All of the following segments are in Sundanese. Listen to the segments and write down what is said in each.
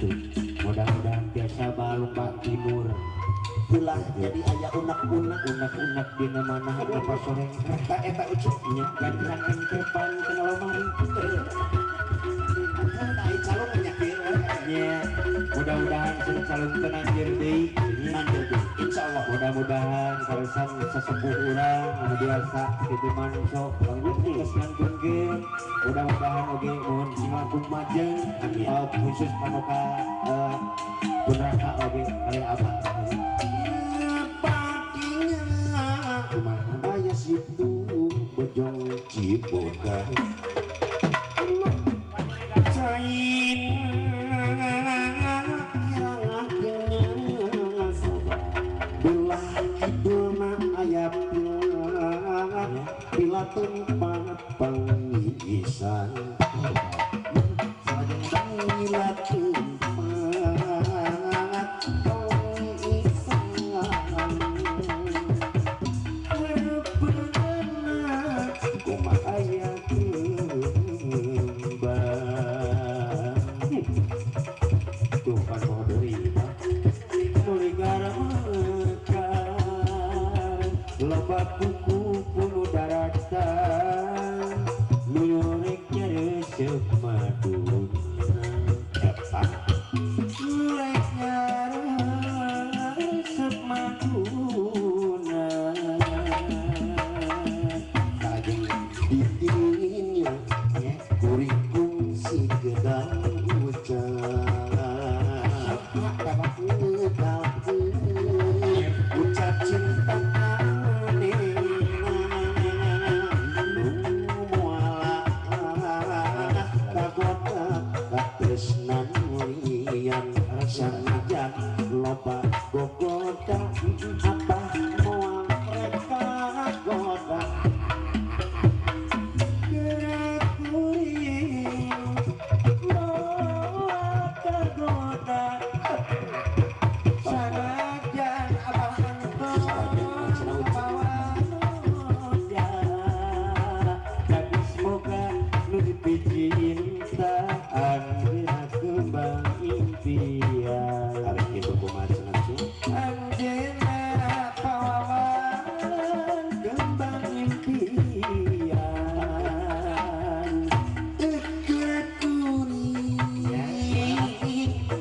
Gitu. Mudah-mudahan biasa balung timur. Ulah jadi aya unek-unek unek-unek dina mana apa sore eta eta ucup nya gantian engkepan kana lomari. Ai calon menyakieu nya. Mudah-mudahan sing calon tenang deui manjir deui insyaallah. Mudah-mudahan karesan sesepuh urang anu biasa kitu manso langgung geus ngangkeunkeun. Mudah-mudahan oge mohon sing langkung majeng khusus panuka punraka oge kali abah. Kumaha aya situ bojong Ciboda belah kidulna aya pila pila tempat pangisan pila tempat pangisan kumaha aya kembang tuh kan poho deui loba kuku pulu daratan lurek nyaresep maduna eta lurek nyaresep maduna kajeng didinya kuring kungsi gedang ucap ucap cinta sanajan loba gogoda abah moal mereka goda gerak kuring moal tergoda sanajan abah engkau bawa noda gadis moga nu dipicinta anjeunna kembang impian. Arek kitu kumaha cenah anjeunna pawawan kembang impian gerak kuring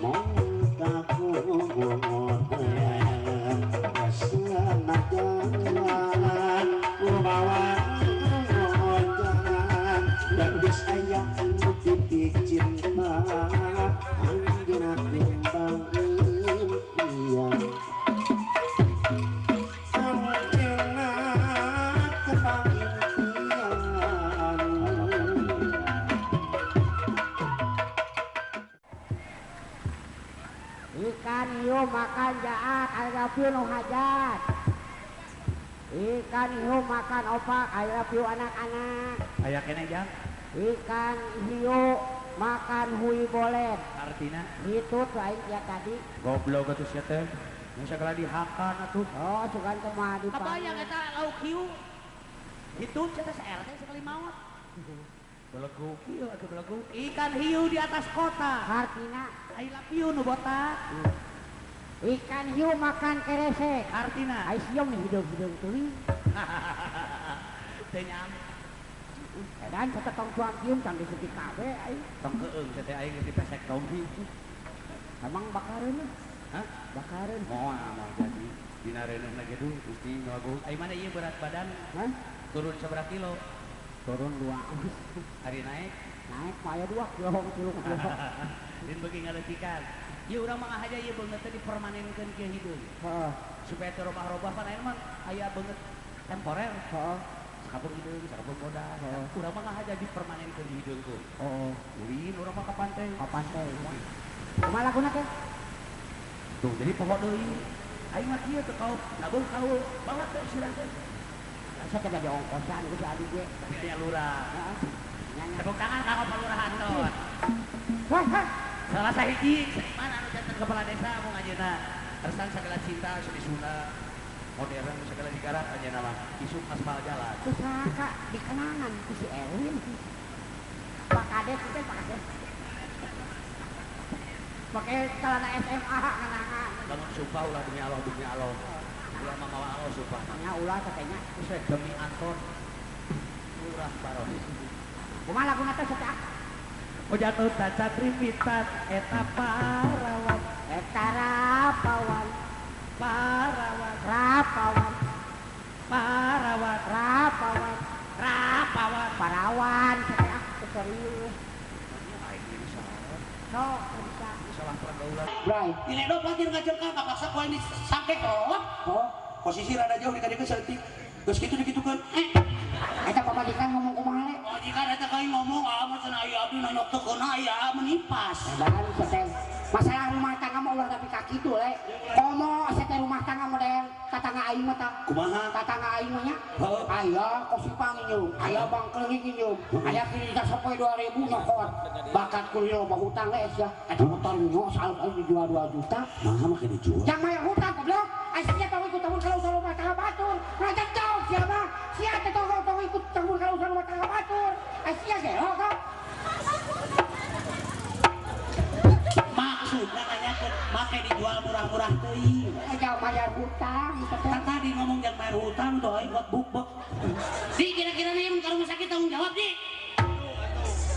mong kagoda sanajan bawa noda gadis aya nu dipicinta anjeunna kembang impian anjeunna kembang impian. Ikan hiu makan jaat, I love you nu hajat. Ikan hiu makan opak, I love you anak-anak. Aya keneh jang. Ikan hiu makan hui bolet. Artina? Hitut lain ya tadi. Goblok atuh sia teh. Mun sagala dihakan atuh. Oh, sugan teh mah di. Kabayang eta lauk hiu. Hitut sia teh sa RT sekali maot. Belegu kieu atuh belegu. Ikan hiu di atas kota. Artina? I love you nu botak. Ikan hiu makan keresek. Artina? Ai siom nih hideung-hideung teuing. Teu nyam. Edan cenah tong tuang kieu can diseutik kabeh aing. Tong keung teh aing geus dipesek tompi. Emang bakareun? Hah? Bakareun. Moal moal jadi. Dina reuneuhna ge duh Gusti nu agung. Ai mana ieu berat badan? Hah? Turun sabaraha kilo? Turun 2 ons. Ari naik? Naik mah aya 2 kilo 3 kilo. Din beuki ngaleutikan. Ieu urang mah ngahaja ieu beungeut teh dipermanenkeun kieu hideung. Heeh. Supaya teu robah-robah pan ayeuna mah aya beungeut temporer. Heeh. Sakabung hideung, sakabung bodas. Urang mah ngahaja dipermanenkeun di hideung tuh. Heeh. Ulin urang mah ka pantai. Ka pantai. Kumaha laguna teh? Tuh jadi poho deui. Aing mah kieu teh kau nabung kau bawa teh sirah teh. Saya teh jadi ongkosan ku si adi ge. Tapi aya lurah. Heeh. Tepuk tangan kanggo Pak Lurah Anton. Hah, hah. Salah sahiji seniman anu janten kepala desa mung anjeunna. Resan sagala cinta seni Sunda modern segala digarap anjeunna mah isuk aspal jalan. Kusaka dikenangan ku si Erwin. Pak Kades teh Pak Kades. Pakai celana SMA kenangan. Lamun sumpah ulah demi Allah, demi Allah. Ulah mamawa Allah sumpah. Nya ulah katanya. Terus demi Anton. Lurah Baros. Kumaha laguna teh sok ah? Ujang nu tacan rimbitan eta parawan. Eta rapawan. Parawan. Rapawan. Parawan. Rapawan. Rapawan. Parawan teh ah serius. Sok bisa. Salah pergaulan. Bray. Diledok lagi ngajengkang kapaksa ku aing disangke kolot. Oh, posisi rada jauh dikadikeun saeutik. Geus kitu dikitukeun. Eta pamajikan ngomong kumaha le? Pamajikan eta ka aing ngomong, ah mah cenah aya abdi nanyok teu keuna aya menipas. Edan teh masalah rumah tangga mah ulah tapi ka kitu le. Komo teh rumah tangga model tatangga aing mah tah. Kumaha? Tatangga aing mah nya. Heeh. Aya kosipang nyium, aya bangkeung nyium, aya kredit sapoe 2000 nyokot. Bakat kuliah loba hutang le sia. Eta motor nyo salus dijual 2 juta. Mangga make dijual. Jang maya hutang goblok. Ai sia tong ikut tahun kalau usaha rumah tangga batur. Ngajak jauh sia mah. Sia teh tong ikut tahun kalau usaha rumah tangga batur. Ai sia gelo kok. Maksudna nanyakeun make dijual murah-murah teuing. Jang bayar hutang. Kan tadi ngomong jang bayar hutang tuh aing buat bukbek. Di kira-kira nih mun ka rumah sakit tanggung jawab di.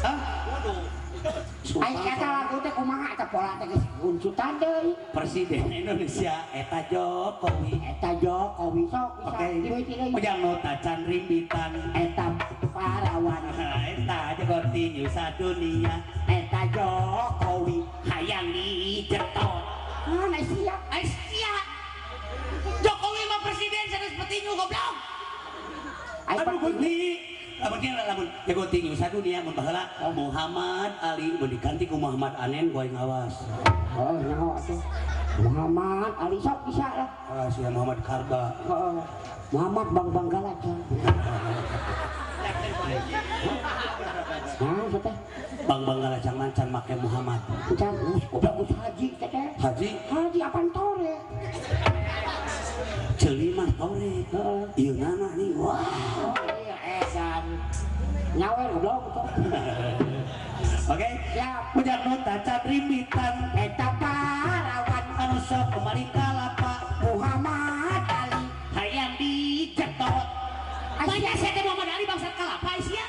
Hah? Waduh. Ai eta lagu teh kumaha eta pola teh geus uncutan deui. Presiden Indonesia eta Jokowi. Eta Jokowi sok bisa dimimiti deui. Ujang nu tacan rimbitan eta parawan. Eta jago tinju sadunia eta Jokowi hayang dicetot. Ah, sia. Ai sia. Jokowi mah presiden sanes petinju goblok. Aduh Gusti. Lamun dia lamun jago tinju sadunia mun baheula Muhammad Ali mun diganti ku Muhammad Anen ku aing awas. Oh, nyaho atuh. Muhammad Ali sok bisa lah. Ah, sia Muhammad Karba. Heeh. Muhammad Bang Banggala. Nah, teh. Bang Banggala jangan can make Muhammad. Can goblok geus haji teh. Haji? Haji apaan tore? Ceuli mah tore. Heeh. Ieu nana nih. Wah. Edan. Nyawer goblok tuh. Oke. Siap. Ujang nu tacan rimbitan eta parawan anu sok kemari kalapa Muhammad Ali hayang dicetot. Banyak sia teh Muhammad Ali bangsat kalapa sia.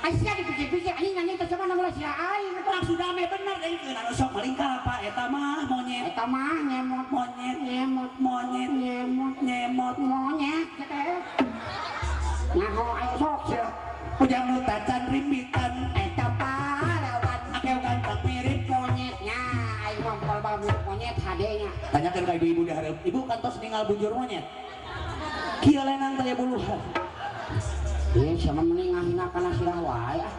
Ai sia dipikir-pikir anjing nyanyi teh sama nang sia aing. Maksudna meh bener deui anu sok maling kalapa eta mah monyet. Eta mah nyemot monyet nyemot monyet nyemot nyemot monyet teh. Nyaho aing sok sia. Ujang nu tacan rimbitan eta parawan akeo ganteng mirip monyetnya aing mah moal mirip monyet hade nya. Tanyakeun ka ibu-ibu di hareup. Ibu kantos ninggal bujur monyet. Kieu lenang teh buluhan. Ieu sia mah mending ngahina kana sirah wae ah.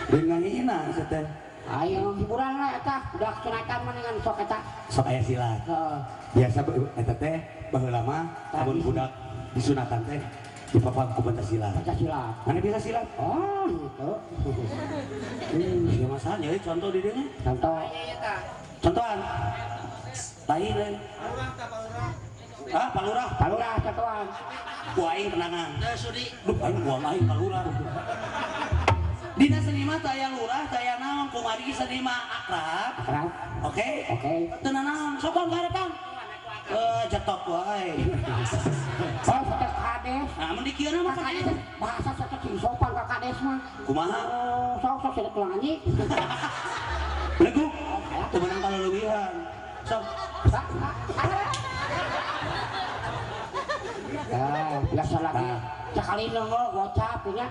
Deui ngahina sia teh. Ayo hiburan lah eta, udah sunatan mendingan sok eta. Sok aya silat. Heeh. Biasa eta teh baheula mah lamun budak disunatan teh dipapag ku Pancasila. Pancasila. Mana bisa silat? Oh, gitu. Ya masalahnya euy contoh di dieu nya. Contoh. Contohan. Lain euy. Ah, Pak Lurah. Pak Lurah contohan. Ku aing tenangan. Teu sudi. Duh, aing buang aing ka lurah. Dina seni mah teu aya lurah, teu aya naon, kumari seni mah akrab. Akrab. Oke. Oke. Teu nanaon, sok ka hareupan. Cetok wae. Oh, sotek kades. Nah, mun dikieuna mah kades. Bahasa sotek sing sopan ka kades mah. Kumaha? Oh, sok sok sotek tulang anjing. Leguk. Teu meunang kaleuwihan. Sok. Ah, biasa lagi. Sekali nongol gocap nya.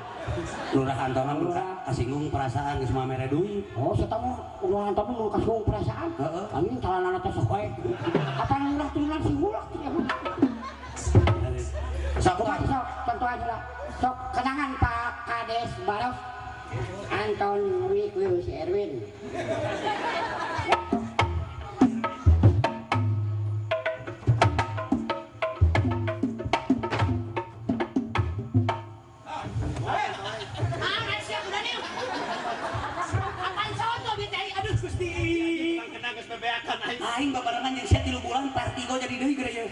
Lurah Anton mah kasinggung perasaan geus mah mere duit. Oh, saya mah Lurah Anton mah kasinggung perasaan. Heeh. Anjing calanana teh sok we. Kapan lurah turunan si hulak teh mah. Sok sok contoh aja lah. Sok kenangan Pak Kades Baros Anton Wikwis Erwin. Aing babarengan jeung sia 3 bulan vertigo jadi deui geura ieu.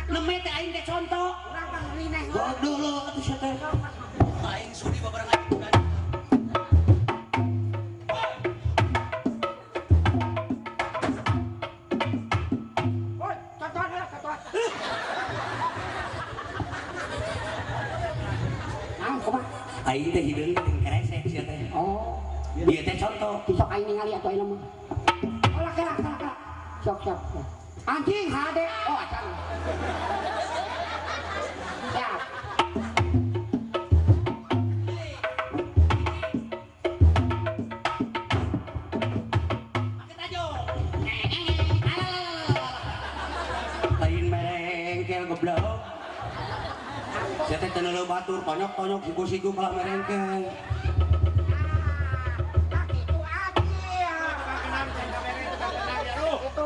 Neme teh aing teh contoh. Urang mah ngeuneh. Bodoh lo atuh sia teh. Aing sudi babarengan. Aing teh hideung jeung keresek sia teh. Oh. Ieu teh contoh. Sok aing ningali atuh ayeuna mah. Olah kela kela kela. Sok sok. Anjing hade. Oh acan. Siap. Make tajo. Lain merengkel goblok. Sia teh teu neuleuh batur, tonyok-tonyok siku-siku kalah merengkel.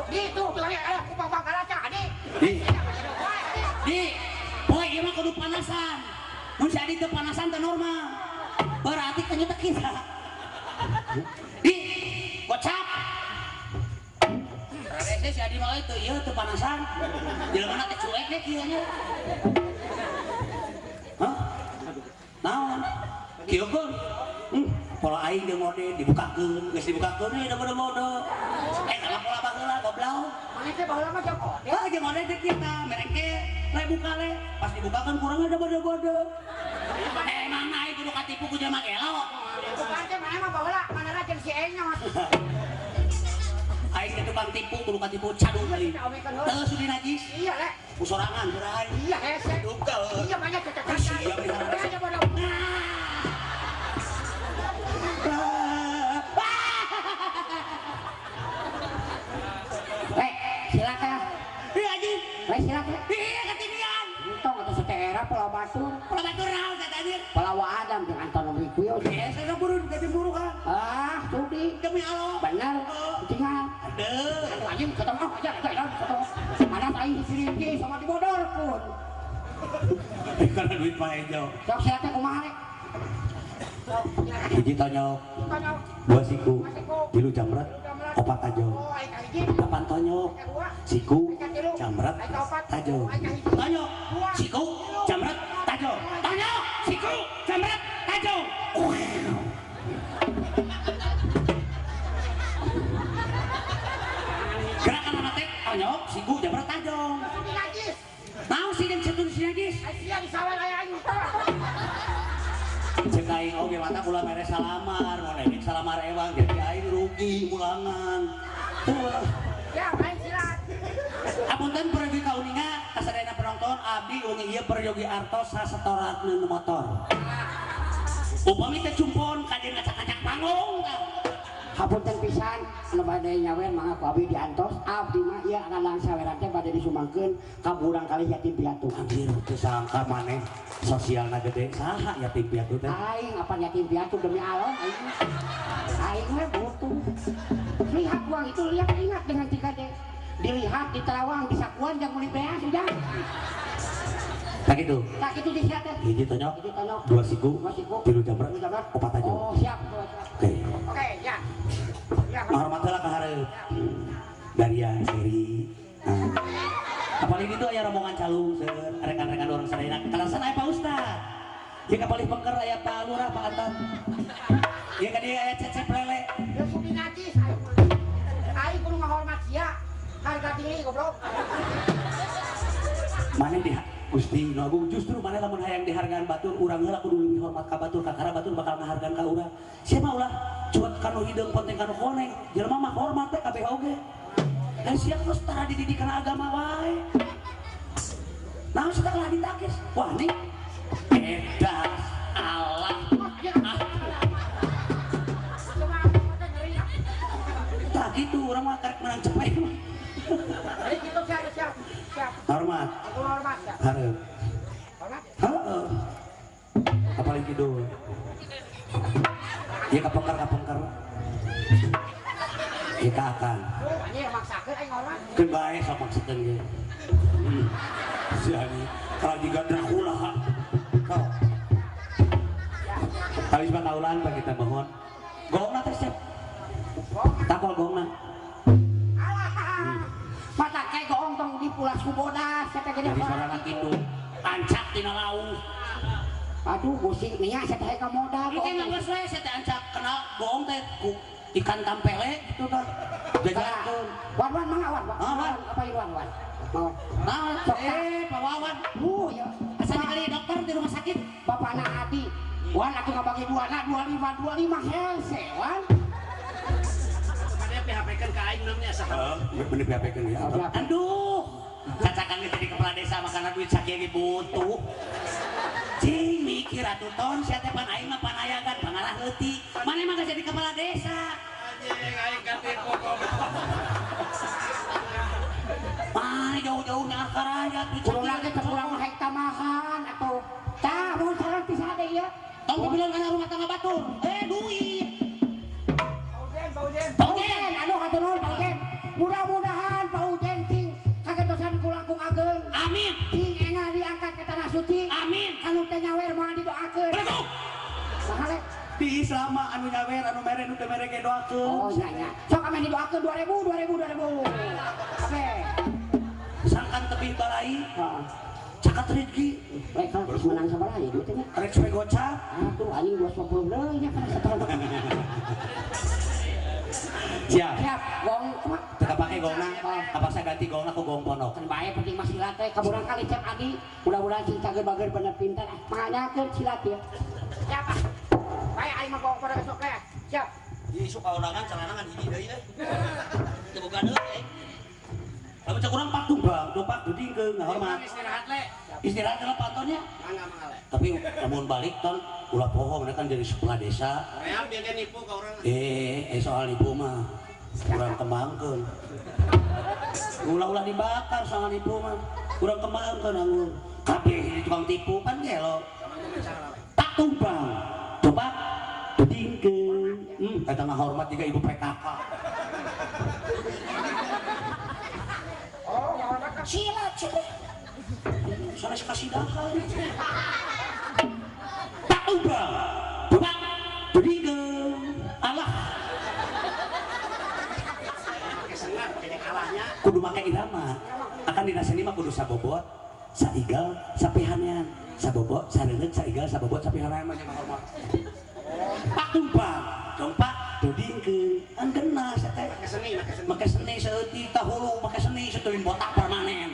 Gitu, aku bawa kalaca, adik. Di, boy, ieu mah kudu panasan. Mun si Adi teu panasan teu normal. Berarti kenyut kita. Di, kocap. Rese si Adi mah teu ieu teu panasan. Jelema teh cuek deh kieu nya. Hah? Naon? Kieu keun. Pola aing jeung ngode dibukakeun, geus dibukakeun we da bodo-bodo. Eta mah pola baheula goblok. Maneh teh baheula mah jeung ngode. Heuh jeung ngode teh kita mereke le buka le, pas dibukakeun kurang ada bodo-bodo. Emang aing kudu katipu ku jelema gelo. Bukan teh maneh mah baheula manehna jeung si Enyot. Aing teh tukang tipu kudu katipu cadung deui. Teu sudi najis. Iya le. Ku sorangan urang aing. Iya hese. Iya banyak cocok. Iya bodo. Silakan. Iya anjing. Weh silakan. Iya ketinggian. Entong atau seteera pola batur. Pola batur naon teh anjir? Pola Adam jeung Anton Rikuyo. Iya saya buru jadi buru kan. Ah, sudi. Demi Allah. Bener. Tinggal. Aduh. Aduh anjing ketemu aja aja ketemu. Mana aing disiringi sama dibodorkeun. Karena duit mah hijau. Sok sia teh kumaha rek? Hiji tonyok, dua siku, tilu jamret, opat tajong, delapan tonyok, siku, jamret, tajong, tonyok, siku, jamret, tajong, tonyok, siku, jamret, tajong. Gerakan anak teh tonyok, siku, jamret, tajong. Mau sih jeung setun si najis. Cek aing oge mata kula mere salamar, mun edek salamar ewang jadi aing rugi ulangan. Tuh. Ya, aing silat. Apunten peryogi kauninga kasadayana penonton abdi wengi ieu peryogi artos sasetoratna motor. Upami teh cumpon kajeun ngacak-ngacak panggung tah. Hapunten pisan anu bade nyawer mangga ku abdi diantos. Abdi mah ieu ngalang saweran teh bade disumbangkeun ka burang kali yatim piatu. Anjir teu sangka maneh sosialna gede. Saha yatim piatu teh? Aing apan yatim piatu demi Allah aing. Aing mah butuh. Lihat uang itu lihat ingat dengan 3D. Dilihat di Terawang di Sakuan jang meuli beas ujang. Tak itu. Tak itu di sia teh. Hiji tonyok, dua siku, tilu jamret, opat tajong. Oh, siap. Oke. Oke, ya. Ya. Hormat heula ka hareup. Daria Seri. Apalagi itu aya rombongan calung seueur rekan-rekan urang sadayana. Kalasan aya Pak Ustad. Ieu ka palih peker aya Pak Lurah Pak Anton. Ieu ka dieu aya Cecep Lele. Geus sudi najis aing mah. Aing kudu ngahormat sia. Harga diri goblok. Maneh di Gusti nu Agung justru maneh lamun hayang dihargaan batur urang heula kudu leuwih hormat ka batur kakara batur bakal ngahargaan ka urang. Sia mah ulah cuet kanu hideung ponteng kanu koneng. Jelema mah hormat teh kabeh oge. Dan sia geus tara dididik kana agama wae. Naon sia kalah ditakis? Wah nih edas Allah. Tah kitu urang mah karek menang cepet mah. Gitu siap siap siap. Hormat. Aku hormat ya. Hareup. Hormat. Heeh. Apalagi kidul. Ieu kapengker-kapengker. Ieu ka akang. Anjir maksakeun aing hormat. Keun bae sok maksakeun ge. Si ani kalau jiga Dracula. Sok. Habis pataulan bagi kita mohon. Gongna teh siap. Takol gongna. Mata kayak goong tong di pulas kubodas saya teh gede sorana kitu ancak tina lauh. Aduh gusing nia saya teh ka modal. Engke geus we saya teh ancak kena goong teh ku ikan tampele gitu tah. Jajankeun. Wan wan mangga wan. Wan apa ieu wan wan. Nah, Pak Wawan. Ya. Asa dikali dokter di rumah sakit. Bapakna Adi. Wan atuh ngabagi dua na 25 25 hese wan. Mana PHP-keun ka aing namanya saha? Heeh, bener PHP-keun ya. Aduh. Cacakan geus jadi kepala desa makana duit sakieu ge butuh. Cing mikir atuh ton sia teh pan aing mah panayagan pangarah leutik. Mana emang geus jadi kepala desa? Anjing aing katipu goblok. Mah jauh-jauh nyaah ka rakyat duit Kudu lagi teu kurang hek tamahan atuh. Tah mun sareng ti saha deui ieu? Tong dibilang kana rumah tangga batur. Duit. Pak Ujen. Pak Ujen, aduh hatur nuhun Pak Ujen. Mudah-mudahan Pak Ujen cing kagetosan ku langkung ageng. Amin. Cing engah diangkat ke tanah suci. Amin. Anu teh nyawer moal didoakeun. Beleguk. Saha le? Di Islam mah anu nyawer anu mere nu teu mere ge doakeun. Oh nya nya. Sok ame didoakeun 2000 2000 2000. Kabeh. Sangkan tebih balai. Heeh. Cakat rezeki. Rek menang sabaraha ya duit teh nya? Rek supaya gocap. Atuh anjing 250 deui nya kana satahun. Siap. Siap, gong kumaha? Teu kapake gongna. Kapaksa ganti gongna ku gong pondok. Kan bae penting mah silat teh kaburang kali cek adi. Mudah-mudahan cing cager bager bener pintar. Manganyakeun silat ya. Siap ah. Bae aing mah gong pada besok teh. Siap. Ieu isuk kaorangan celana ngan hiji deui euy. Teu boga deui euy. Lamun cek urang pak tumbang, dopak dudingkeun ngahormat. Istirahat le. Istirahat heula pantonnya. Mangga mangga le. Tapi lamun balik ton ulah poho mereka kan jadi kepala desa. Real biar dia nipu ka urang. Soal nipu mah urang kembangkeun. Ulah-ulah dibakar soal nipu mah. Urang kembangkeun anggur. Kabeh di tukang tipu kan gelo. Tak tumbang, coba dudingkeun. Eta ngahormat juga ibu PKK. Oh, ngahormat ka silat cenah. Sanes kasidahan. Tak tumbang, coba dudingkeun. Allah. Make sengat jadi kalahnya. Kudu make irama. Akan dina seni mah kudu sabobot, saigal, sapihanean. Sabobot, sareungeut, saigal, sabobot, sapihanean mah hormat. Pak tumpang, dompak dudingkeun. Kan kena sia teh. Make seni, make seni. Make seni saeutik tahulu, make seni sateuin botak permanen.